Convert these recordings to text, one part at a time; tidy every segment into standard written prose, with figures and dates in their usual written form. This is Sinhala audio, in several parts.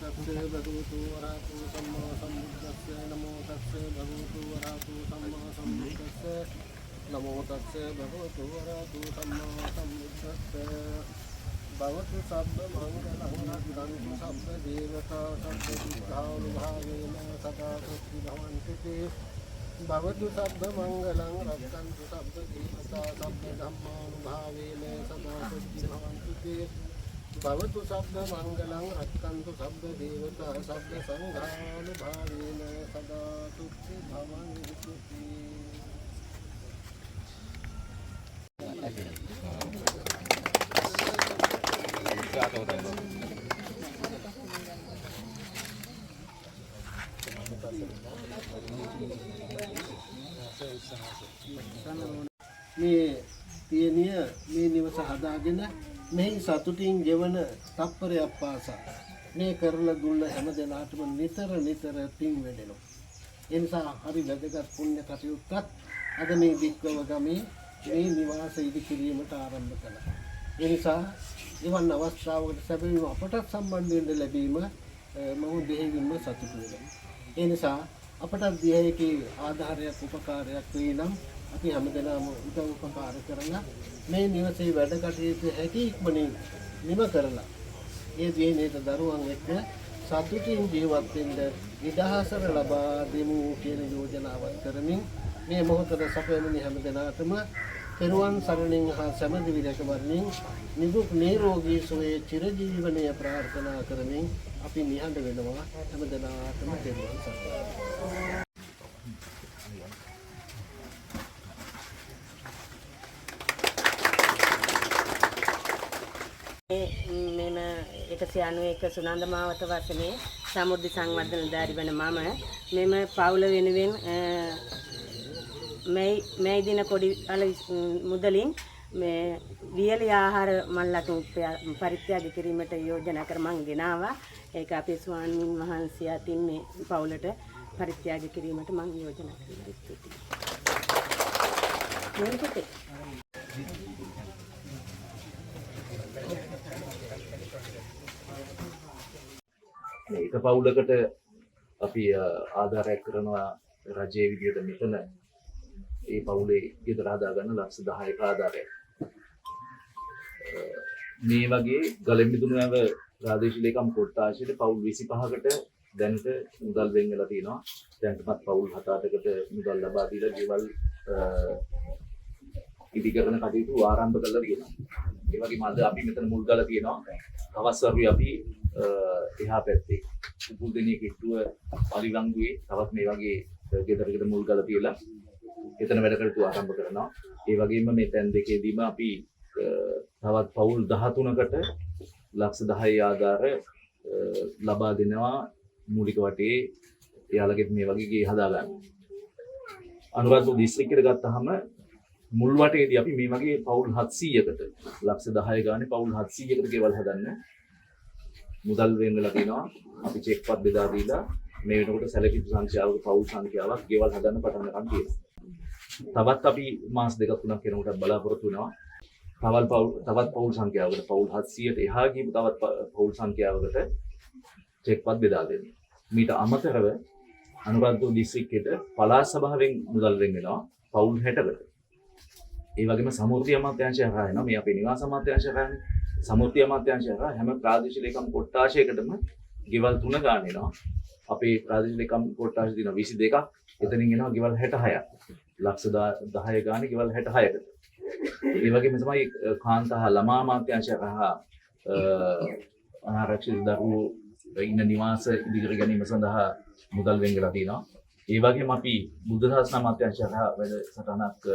තස්ස භගවතු වරහතු සම්මා සම්බුද්දස්ස. නමෝ තස්ස භගවතු වරහතු සම්මා සම්බුද්දස්ස. නමෝ තස්ස භගවතු වරහතු සම්මා සම්බුද්දස්ස. භවතු සබ්බ මංගලං රක්ඛන්තු සබ්බ දේවතා සබ්බ බුද්ධානුභාවේන සදා සොත්ති භවන්තු තේ. භවතු සබ්බ මංගලං රක්ඛන්තු සබ්බ දේවතා සබ්බ ධම්මානුභාවේන සදා සොත්ති භවන්තු තේ. භවතු සබ්බ මංගලං රක්ඛන්තු සබ්බ දේවතා සබ්බ සංඝානුභාවේන සදා සුඛි භවන්තු තේ. මේ තියනිය මේ නිවස හදාගෙන මෙහි සතුටින් ගෙවන තප්පරයක් පාසා මේ කරලා දුන්න හැම දෙනාටම නිතර නිතර පින් වැඩෙනවා. ඒ නිසා හරි වැදගත් පුණ්‍ය කටයුත්තක් අද මේ දික්කව ගමේ මේ නිවාස ඉදි කිරීමට ආරම්භ කළා. ඒ නිසා එවන් අවස්ථාවකට සැබවින්ම අපටත් සම්බන්ධ වෙන්න ලැබීම මම දෙහිවින්ම සතුටු වෙනවා. ඒ නිසා අපටත් දිය හැකි ආධාරයක් උපකාරයක් වේ නම් අපි හැමදෙනාම උදව් උපකාර කරලා මේ නිවසේ වැඩ කටයුතු හැකි ඉක්මනින් නිම කරලා ඒ දිනේට දරුවන් එක්ක සතුටින් ජීවත් වෙන්න නිදහසර ලබා දෙමු කියන යෝජනාවක් කරමින් මේ මොහොතේ සපයමිනි හැම දෙනාටම තෙරුවන් සරණින් හා සැමදිවි රැකවරණින් නිදුක් නිරෝගී සුවයේ චිරජීවනය ප්‍රාර්ථනා කරමින් අපි නිහඬ වෙනවා. හැම දෙනාටම තෙරුවන් සරණයි. මෙම 191 සුනන්ද මාවත වසමේ සමෘද්ධි සංවර්ධන නිලධාරි වන මම මෙම පවුල වෙනුවෙන් මැයි දින කොඩි අල මුදලින් මේ වියලි ආහාර මල්ලට පරිත්‍යාග කිරීමට යෝජනා කර මං ගෙනාවා. ඒක අපේ ස්වාමීන් වහන්සේ අතින් මේ පවුලට පරිත්‍යාග කිරීමට මං යෝජනා කරනවා. ස්තුතියි. නේද පුතේ? මේ එක පවුලකට අපි ආධාරයක් කරනවා රජයේ විදියට මෙතන ඒ පවුලේ ගෙදර හදාගන්න ලක්ෂ 10ක ආධාරයක්. මේ වගේ ගලෙම්බිදුණු වැව ප්‍රාදේශීය ලේකම් කොට්ටාශයට පවුල් 25කට දැනට මුදල් වෙන් වෙලා තියෙනවා. දැනටමත් පවුල් 7-8කට මුදල් ලබා දීලා ගෙවල් ඉදිකරන කටයුතු ආරම්භ කරලා තියෙනවා. ඒ වගේම අද අපි මෙතන මුල් ගල තියෙනවා. හවස් වරුවේ අපි එහා පැත්තේ උපුල්දෙනිය කිට්ටුව පරිවංගුවේ තවත් මේ වගේ ගෙදරකට මුල් ගල තියලා එතන වැඩ කටයුතු ආරම්භ කරනවා. ඒ වගේම මේ තැන් දෙකේදීම අපි තවත් පවුල් 13කට ලක්ෂ 10 ආධාර ලබා දෙනවා මූලික වටේ එයාලගෙත් මේ වගේ ගේ හදා ගන්න. අනුරාධපුර දිස්ත්‍රික්කයට ගත්තාම මුල් වටේදී අපි මේ වගේ පවුල් 700කට ලක්ෂ 10 ගානේ පවුල් 700කට ගෙවල් හදන්න මුදල් වෙන් වෙලා තිනවා. අපි චෙක්පත් බෙදා දීලා මේ වෙනකොට සැලකිලි සංඛ්‍යාවක පවුල් සංඛ්‍යාවක් ගෙවල් හදන්න පටන් ගන්න තියෙනවා. තවත් අපි මාස දෙකක් තුනක් යනකොට බලාපොරොත්තු වෙනවා තවත් පවුල් සංඛ්‍යාවකට පවුල් 700ට එහා ගියපු තවත් පවුල් සංඛ්‍යාවකට චෙක්පත් බෙදා දෙන්න. මීට අමතරව අනුරාධපුර දිස්ත්‍රික්කයට පළාත් සභාවෙන් මුදල් වෙන් වෙනවා පවුල් 60කට. ඒ වගේම සමෘද්ධි අමාත්‍යාංශය හරහා එනවා. මේ අපේ නිවාස අමාත්‍යාංශය හරහානේ. සමෘද්ධි අමාත්‍යාංශය හරහා හැම ප්‍රාදේශීය ලේකම් කොට්ටාශයකටම ගෙවල් 3 ගාන එනවා. අපේ ප්‍රාදේශීය ලේකම් කොට්ටාශ තියෙනවා 22ක්. එතනින් එනවා ගෙවල් 66ක්. ලක්ෂ 10 ගානේ ගෙවල් 66කට. ඒ වගේම තමයි කාන්තා හා ළමා අමාත්‍යාංශය හරහා අනාරක්ෂිත දරුවෝ ඉන්න නිවාස ඉදිකර ගැනීම සඳහා මුදල් වෙන් වෙලා තියෙනවා. ඒ වගේම අපි බුද්ධ ශාසන අමාත්‍යාංශය හරහා වැඩසටහනක්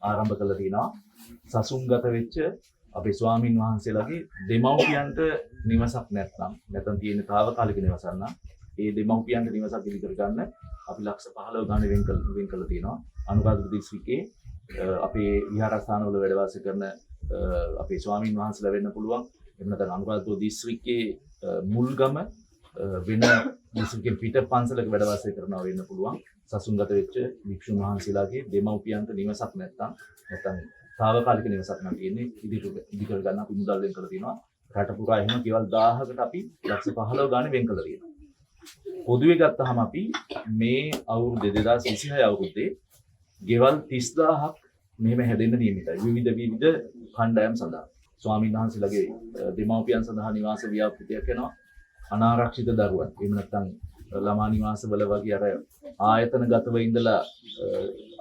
ආරම්භ කරලා තියෙනවා. සසුන්ගත වෙච්ච අපේ ස්වාමින් වහන්සේලාගේ දෙමව්පියන්ට නිවසක් නැත්නම් තියෙන තාවකාලික නිවසක් නම් ඒ දෙමව්පියන්ට නිවසක් ඉදි කර ගන්න අපි ලක්ෂ 15 ගානේ වෙන් කරලා තියෙනවා. අනුරාධපුර දිස්ත්‍රික්කයේ අපේ විහාරස්ථානවල වැඩ වාසය කරන අපේ ස්වාමින් වහන්සේලා වෙන්න පුළුවන්. එහෙම නැත්නම් අනුරාධපුර දිස්ත්‍රික්කයේ මුල්ගම වෙන දිස්ත්‍රික්කෙන් පිට පන්සලක වැඩ වාසය කරනවා වෙන්න පුළුවන්. සසුන්ගත වෙච්ච භික්ෂුන් වහන්සේලාගේ දෙමව්පියන්ට නිවසක් නැත්නම් තාවකාලික නිවසක් නම් තියෙන්නේ ඉදි කර ගන්න අපි මුදල් වෙන් කරලා තියෙනවා. රට පුරා එහෙම ගෙවල් 1000කට අපි ලක්ෂ 15 ගානේ වෙන් කරලා තියෙනවා. පොදුවේ ගත්තහම අපි මේ අවුරුද්දේ 2026 අවුරුද්දේ ගෙවල් 30,000ක් මෙහෙම හැදෙන්න නියමිතයි. විවිධ විවිධ කණ්ඩායම් සඳහා. ස්වාමීන් වහන්සේලාගේ දෙමව්පියන් සඳහා නිවාස ව්‍යාපෘතියක් යනවා. අනාරක්ෂිත දරුවන් එහෙම නැත්නම් ළමා නිවාසවල වගේ අර ආයතන ගතව ඉඳලා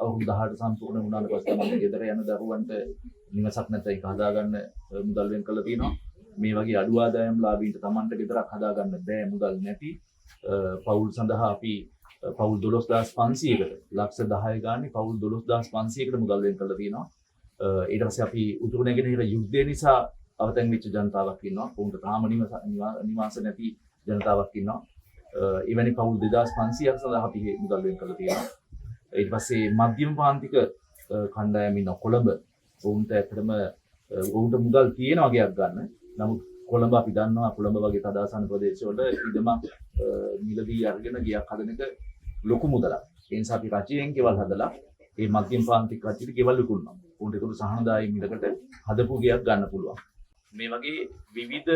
අවුරුදු 18 සම්පූර්ණ වුණාට පස්සේ තමයි ගෙදර යන දරුවන්ට නිවසක් නැත්නම් ඒක හදාගන්න මුදල් වෙන් කරලා තියෙනවා. මේ වගේ අඩු ආදායම් ලාභීන්ට තමන්ට ගෙදරක් හදාගන්න බෑ මුදල් නැති පවුල් සඳහා අපි පවුල් 12,500කට ලක්ෂ 10 ගානේ පවුල් 12,500කට මුදල් වෙන් කරලා තියෙනවා. ඊට පස්සේ අපි උතුරු නැගෙනහිර යුද්ධය නිසා අවතැන් වෙච්ච ජනතාවක් ඉන්නවා. ඔවුන්ට තාම නිවාස නැති ජනතාවක් ඉන්නවා. එවැනි පවුල් 2500ක් සඳහා අපි මුදල් වෙන් කරලා තියෙනවා. ඊට පස්සේ මධ්‍යම පාන්තික කණ්ඩායම් ඉන්න කොළඹ. ඔවුන්ට ඇත්තටම ඔවුන්ට මුදල් තියෙන වගේක් ගන්න. නමුත් කොළඹ අපි දන්නවා කොළඹ වගේ තදාසන්න ප්‍රදේශවල ඉඩමක් මිලදී අරගෙන ගෙයක් හදන එක ලොකු මුදලක්. ඒ නිසා අපි රජයෙන් ගෙවල් හදලා මේ මධ්‍යම පාන්තික කට්ටියට ගෙවල් විකුණනවා. ඔවුන්ට ඒක සහනදායී මිලකට හදපු ගෙයක් ගන්න පුළුවන්. මේ වගේ විවිධ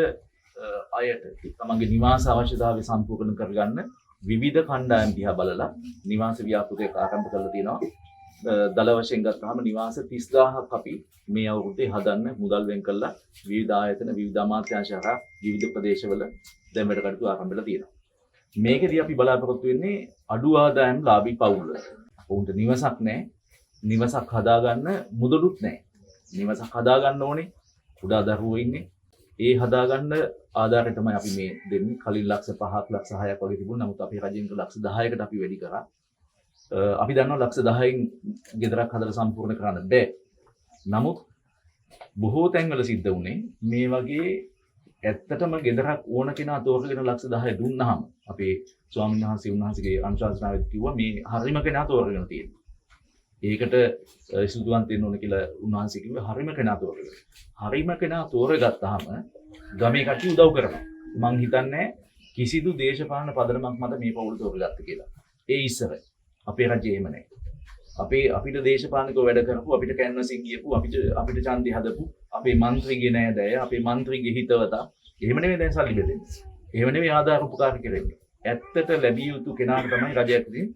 අයට තමන්ගේ නිවාස අවශ්‍යතාවය සම්පූර්ණ කරගන්න විවිධ කණ්ඩායම් දිහා බලලා නිවාස ව්‍යාපෘතියක් ආරම්භ කරලා තියෙනවා. දළ වශයෙන් ගත්තාම නිවාස 30,000ක් අපි මේ අවුරුද්දේ හදන්න මුදල් වෙන් කරලා විවිධ ආයතන, විවිධ අමාත්‍යාංශ හරහා විවිධ ප්‍රදේශවල දැන් වැඩ කටයුතු ආරම්භ වෙලා තියෙනවා. මේකෙදී අපි බලාපොරොත්තු වෙන්නේ අඩු ආදායම් ලාභී පවුල් වල. ඔවුන්ට නිවසක් නැහැ. නිවසක් හදාගන්න මුදලුත් නැහැ. නිවසක් හදාගන්න ඕනේ. කුඩා දරුවෝ ඉන්නේ. ඒ හදාගන්න ආධාරය තමයි අපි මේ දෙන්නේ. කලින් ලක්ෂ 5ක් ලක්ෂ 6ක් වගේ තිබුණා. නමුත් අපි රජයෙන් ලක්ෂ 10කට අපි වැඩි කරා. අපි දන්නවා ලක්ෂ 10න් ගෙදරක් හදලා සම්පූර්ණ කරන්න බෑ. නමුත් බොහෝ තැන්වල සිද්ධ වුණේ මේ වගේ ඇත්තටම ගෙදරක් ඕන කෙනා තෝරගෙන ලක්ෂ 10 දුන්නාම අපේ ස්වාමීන් වහන්සේ උන්වහන්සේගේ අනුශාසනාවෙත් කිව්වා මේ හරිම කෙනා තෝරගෙන තියෙනවා. ඒකට ස්තුතිවන්ත වෙන්න ඕන කියලා උන්වහන්සේ කිව්වේ හරිම කෙනා තෝරගෙන. හරිම කෙනා තෝරගත්තාම ගමේ කට්ටිය උදව් කරනවා. මං හිතන්නේ කිසිදු දේශපාලන පදනමක් මත මේ පවුල තෝරගත්ත කියලා. ඒ ඉස්සර අපේ රජයේ එහෙම නැහැ. අපිට දේශපාලනිකව වැඩ කරපු, අපිට කැන්වසින් ගියපු, අපිට අපිට ඡන්දي හදපු, අපේ මන්ත්‍රීගේ නෑදෑය, අපේ මන්ත්‍රීගේ හිතවතා එහෙම නෙමෙයි දැන් සල්ලි බෙදෙන්නේ. එහෙම නෙමෙයි ආධාර උපකාර කරන්නේ. ඇත්තට ලැබිය යුතු කෙනාට තමයි රජයක් විසින්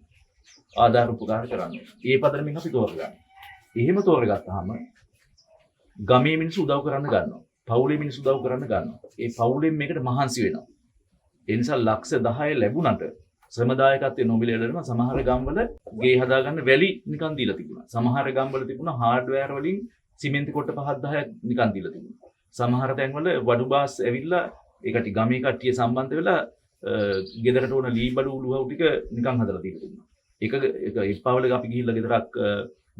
ආධාර උපකාර කරන්නේ. ඒ පදනමින් අපි තෝරගන්නේ. එහෙම තෝරගත්තාම ගමේ මිනිස්සු උදව් කරන්න ගන්නවා. පවුලේ මිනිස්සු උදව් කරන්න ගන්නවා. ඒ පවුලෙන් මේකට මහන්සි වෙනවා. ඒ නිසා ලක්ෂ 10 ලැබුණට ශ්‍රමදායකත්වයේ නොමිලේ ලැබෙනවා. සමහර ගම්වල ගේ හදාගන්න වැලි නිකන් දීලා තිබුණා. සමහර ගම්වල තිබුණා හાર્ඩ්වෙයාර් වලින් සිමෙන්ති කොට්ට 5 10ක් නිකන් දීලා තිබුණා. සමහර තැන්වල වඩු බාස් ඇවිල්ලා ඒ කට්ටිය ගමේ කට්ටිය සම්බන්ධ වෙලා ගෙදරට ඕන ලී බඩු උළුහව් ටික නිකන් හදලා දීලා තිබුණා. ඒක ඒක ඉප්පාවල අපි ගිහිල්ලා ගෙදරක්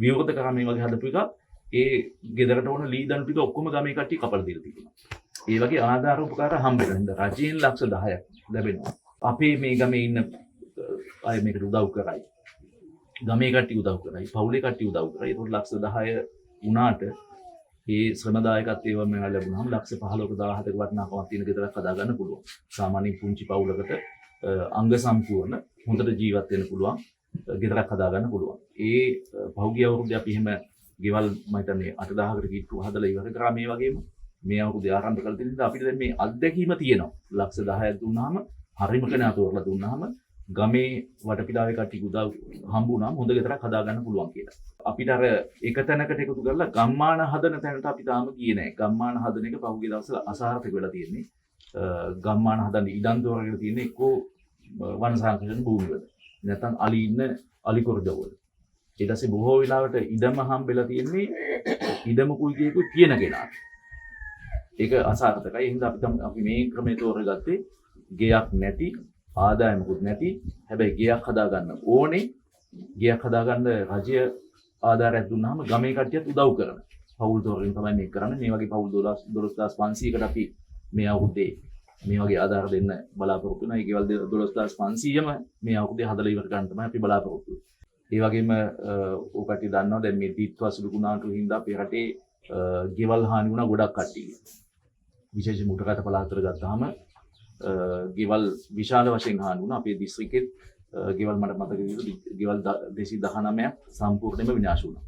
විවෘත කරා මේ වගේ හදපු එකක්. ඒ ගෙදරට ඕන ලී දණු ටික ඔක්කොම ගමේ කට්ටිය කපලා දීලා තිබුණා. ඒ වගේ ආධාර උපකාර හම්බ වෙනවා. හින්දා රජයෙන් ලක්ෂ 10ක් ලැබෙනවා. අපේ මේ ගමේ ඉන්න අය මේකට උදව් කරයි. ගමේ කට්ටිය උදව් කරයි. පවුලේ කට්ටිය උදව් කරයි. ඒතකොට ලක්ෂ 10 වුණාට ඒ ශ්‍රමදායකත්වය ඒවා මේවා ලැබුණාම ලක්ෂ 15ක 17ක වටිනාකමක් තියෙන ගෙදරක් හදාගන්න පුළුවන්. සාමාන්‍යයෙන් පුංචි පවුලකට අංග සම්පූර්ණ හොඳට ජීවත් වෙන්න පුළුවන් ගෙදරක් හදාගන්න පුළුවන්. ඒ පහුගිය අවුරුද්දේ අපි එහෙම ගෙවල් මම හිතන්නේ 8000කට කිට්ටු හදලා ඉවර කරා. මේ වගේම මේ අවුරුද්දේ ආරම්භ කරලා තියෙන නිසා අපිට දැන් මේ අත්දැකීම තියෙනවා. ලක්ෂ 10ක් දුන්නාම හරිම කෙනා තෝරලා දුන්නාම ගමේ වටපිටාවේ කට්ටිය උදව් හම්බ වුණාම හොඳ ගෙදරක් හදාගන්න පුළුවන් කියලා. අපිට අර එක තැනකට එකතු කරලා ගම්මාන හදන තැනට අපි තාම ගියේ නෑ. ගම්මාන හදන එක පහුගිය දවස්වල අසාර්ථක වෙලා තියෙන්නේ. ගම්මාන හදන්න ඉඩම් තෝරගෙන තියෙන්නේ එක්කෝ වන සංරක්ෂණ භූමිවල. නැත්නම් අලි ඉන්න අලි කොරදවල. ඊට පස්සේ බොහෝ වෙලාවට ඉඩම හම්බෙලා තියෙන්නේ ඉඩමකුයි කියකුයි කියන කෙනාට. ඒක අසාර්ථකයි. ඒ හින්දා අපි මේ ක්‍රමය තෝරගත්තේ ගෙයක් නැති, ආදායමකුත් නැති, හැබැයි ගෙයක් හදාගන්න ඕනේ. ගෙයක් හදාගන්න රජය ආධාරයක් දුන්නාම ගමේ කට්ටියත් උදව් කරන පවුල් තෝරගෙන තමයි මේක කරන්නේ. මේ වගේ පවුල් 12500කට අපි මේ අවුරුද්දේ මේ වගේ ආධාර දෙන්න බලාපොරොත්තු වෙනවා. ඒ ගෙවල් 12500ම මේ අවුරුද්දේ හදලා ඉවර කරන්න තමයි අපි බලාපොරොත්තු වෙන්නේ. ඒ වගේම ඔය කට්ටිය දන්නවා දැන් මේ දිත්වා සුළු කුණාටු හින්දා අපේ රටේ ගෙවල් හානි වුණා ගොඩක් කට්ටිය. විශේෂයෙන් මුටකටු පළාතවල ගත්තාම ගෙවල් විශාල වශයෙන් හානි වුණා. අපේ දිස්ත්‍රික්කෙත් ගෙවල් මට මතක විදිහට ගෙවල් 219ක් සම්පූර්ණයෙන්ම විනාශ වුණා.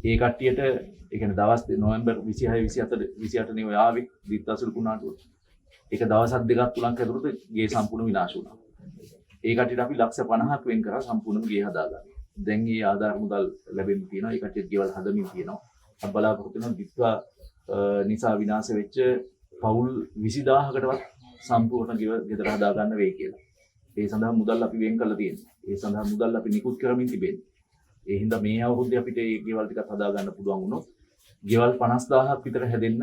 ඒ කට්ටියට ඒ කියන්නේ දවස් නොවැම්බර් 26 24 28 නේ ඔය ආවේ දිත්වා සුළු කුණාටුව. ඒක දවසක් දෙකක් තුනක් ඇතුළත ගේ සම්පූර්ණ විනාශ වුණා. ඒ කට්ටියට අපි ලක්ෂ 50ක් වෙන් කරා සම්පූර්ණම ගේ හදාගන්න. දැන් මේ ආධාර මුදල් ලැබෙන්න තියෙනවා. ඒ කට්ටියට ගෙවල් හදමින් තියෙනවා. අපි බලාපොරොත්තු වෙනවා දිත්වා නිසා විනාශ වෙච්ච පවුල් 20,000කටවත් සම්පූර්ණ ගෙදර හදා ගන්න වෙයි කියලා. ඒ සඳහා මුදල් අපි වෙන් කරලා තියෙනවා. ඒ සඳහා මුදල් අපි නිකුත් කරමින් තිබෙනවා. ඒ හින්දා මේ අවුරුද්දේ අපිට මේ ගෙවල් ටිකක් හදා ගන්න පුළුවන් වුණොත් ගෙවල් 50,000ක් විතර හැදෙන්න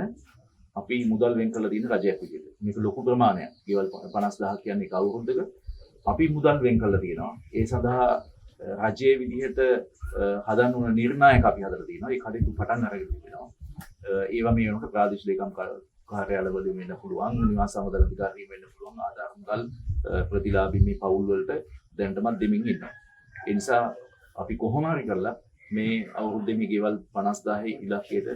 අපි මුදල් වෙන් කරලා තියෙන රජයක් විදිහට. මේක ලොකු ප්‍රමාණයක්. ගෙවල් 50,000 කියන්නේ එක අවුරුද්දක අපි මුදල් වෙන් කරලා තියෙනවා. ඒ සඳහා රජයේ විදිහට හදන්න ඕන නිර්ණායක අපි හදලා තියෙනවා. ඒ කටයුතු පටන් අරගෙන තිබෙනවා. ඒවා මේ වෙනකොට ප්‍රාදේශීය ලේකම් කාර්යාලවලින් වෙන්න පුළුවන්, නිවාස සමදල අධිකාරියෙන් වෙන්න පුළුවන් ආධාර මුදල් ප්‍රතිලාභී මේ පවුල් වලට දැනටමත් දෙමින් ඉන්නවා. ඒ නිසා අපි කොහොම හරි කරලා මේ අවුරුද්දේ මේ ගෙවල් 50,000 ඉලක්කයට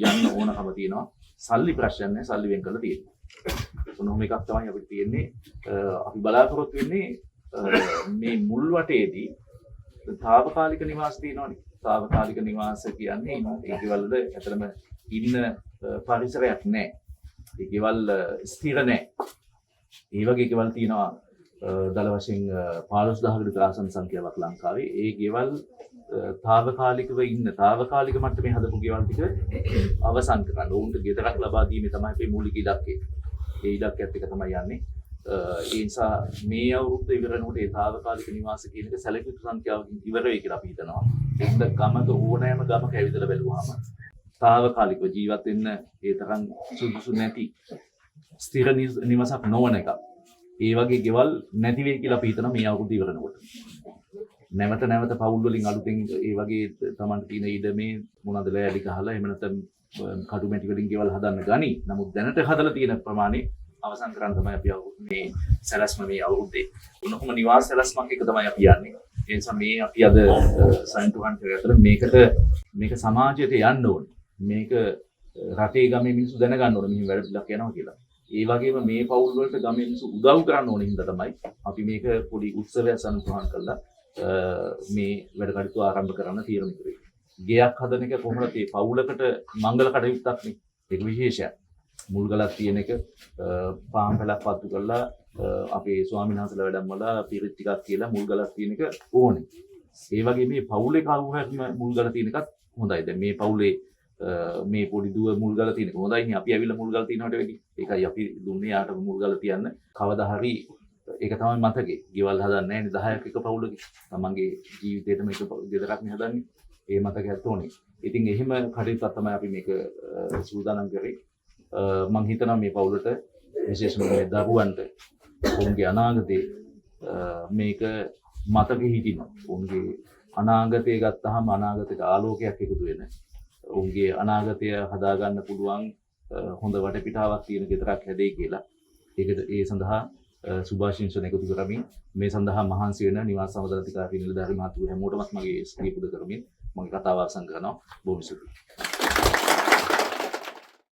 යන්න ඕනකම තියෙනවා. සල්ලි ප්‍රශ්න නැහැ, සල්ලි වෙන් කරලා තියෙනවා. ඔන්න එකක් තමයි අපිට තියෙන්නේ. අපි බලාපොරොත්තු වෙන්නේ මේ මුල් වටේදී තාවකාලික නිවාස තියෙනවනේ. තාවකාලික නිවාස කියන්නේ ඒ ගෙවල් වල ඇත්තටම ඉන්න පරිසරයක් නැහැ. ඒ ගෙවල් ස්ථිර නැහැ. ඒ වගේ ගෙවල් තියෙනවා දළ වශයෙන් 15,000කට විතර ආසන්න සංඛ්‍යාවක් ලංකාවේ. ඒ ගෙවල් තාවකාලිකව ඉන්න තාවකාලික මට්ටමේ හදපු ගෙවල් ටික අවසන් කරන්න. ඔවුන්ට ගෙදරක් ලබා දීමේ තමයි අපේ මූලික ඉලක්කය. ඒ ඉලක්කයත් එක්ක තමයි යන්නේ. ඒ නිසා මේ අවුරුද්ද ඉවර වෙනකොට ඒ තාවකාලික නිවාස කියන එක සැලකිය යුතු සංඛ්‍යාවකින් ඉවර වෙයි කියලා අපි හිතනවා. ඒ හින්දා ගමක ඕනෑම ගමක ඇවිදලා බැලුවාම තාවකාලිකව ජීවත් වෙන්න ඒ තරම් සුදුසු නැති ස්ථිර නිවසක් නොවන එකක්. ඒ වගේ ගෙවල් නැති වෙයි කියලා අපි හිතනවා මේ අවුරුද්ද ඉවර වෙනකොට. නැවත නැවත පවුල් වලින් අලුතෙන් ඒ වගේ තමන්ට තියෙන ඉඩමේ මොනවද ලෑලි ගහලා එහෙම නැත්නම් කඩු මැටි වලින් ගෙවල් හදන්න ගනි. නමුත් දැනට හදලා තියෙන ප්‍රමාණය අවසන් කරන්න තමයි අපි මේ සැලැස්ම මේ අවුරුද්දේ. ඔන්නකොම නිවාස සැලැස්මක් එක තමයි අපි යන්නේ. ඒ නිසා මේ අපි අද සයින්ටුහන් කරලා මේකට මේක සමාජයට යන්න ඕනේ. මේක රටේ ගමේ මිනිස්සු දැනගන්න ඕනේ මෙහෙම වැඩ පිළිලක් යනවා කියලා. ඒ වගේම මේ පවුල් වලට ගමේ මිනිස්සු උදව් කරන්න ඕනේ හින්දා තමයි අපි මේක පොඩි උත්සවයක් සනුපහන් කරලා මේ වැඩ කටයුතු ආරම්භ කරන්න තීරණය කරේ. ගෙයක් හදන එක කොහොමද මේ පවුලකට මංගල කටයුත්තක් නේ. ඒක විශේෂයක්. මුල් ගලක් තියෙන එක පාන් පැලක් පත්තු කරලා අපේ ස්වාමීන් වහන්සේලා වැඩමවලා පිරිත් ටිකක් කියලා මුල් ගලක් තියෙන එක ඕනේ. ඒ වගේ මේ පවුලේ කවුරු හරි මුල් ගල තියෙන එකත් හොඳයි. දැන් මේ පවුලේ මේ පොඩි දුව මුල් ගල තියෙන එක හොඳයි නේ. අපි ඇවිල්ලා මුල් ගල තියනවට වැඩි. ඒකයි අපි දුන්නේ යාට මුල් ගල තියන්න. කවදා හරි ඒක තමයි මතකේ. ගෙවල් හදන්නේ නැහැ නේ 10ක් එක පවුලක. තමන්ගේ ජීවිතේටම එක ගෙදරක් නේ හදන්නේ. ඒ මතකයත් ඕනේ. ඉතින් එහෙම කටයුත්තක් තමයි අපි මේක සූදානම් කරේ. මං හිතනවා මේ පවුලට විශේෂයෙන්ම මේ දරුවන්ට ඔවුන්ගේ අනාගතේ මේක මතක හිටිනවා. ඔවුන්ගේ අනාගතය ගත්තාම අනාගතයට ආලෝකයක් එකතු වෙන. ඔවුන්ගේ අනාගතය හදාගන්න පුළුවන් හොඳ වටපිටාවක් තියෙන ගෙදරක් හැදෙයි කියලා. ඒකට ඒ සඳහා සුභාශිංසන එකතු කරමින් මේ සඳහා මහන්සි වෙන නිවාස සමදල අධිකාරී නිලධාරි මහතුරු හැමෝටමත් මගේ ස්තුති පුද කරමින් මගේ කතාව අවසන් කරනවා. බොහොම ස්තුතියි.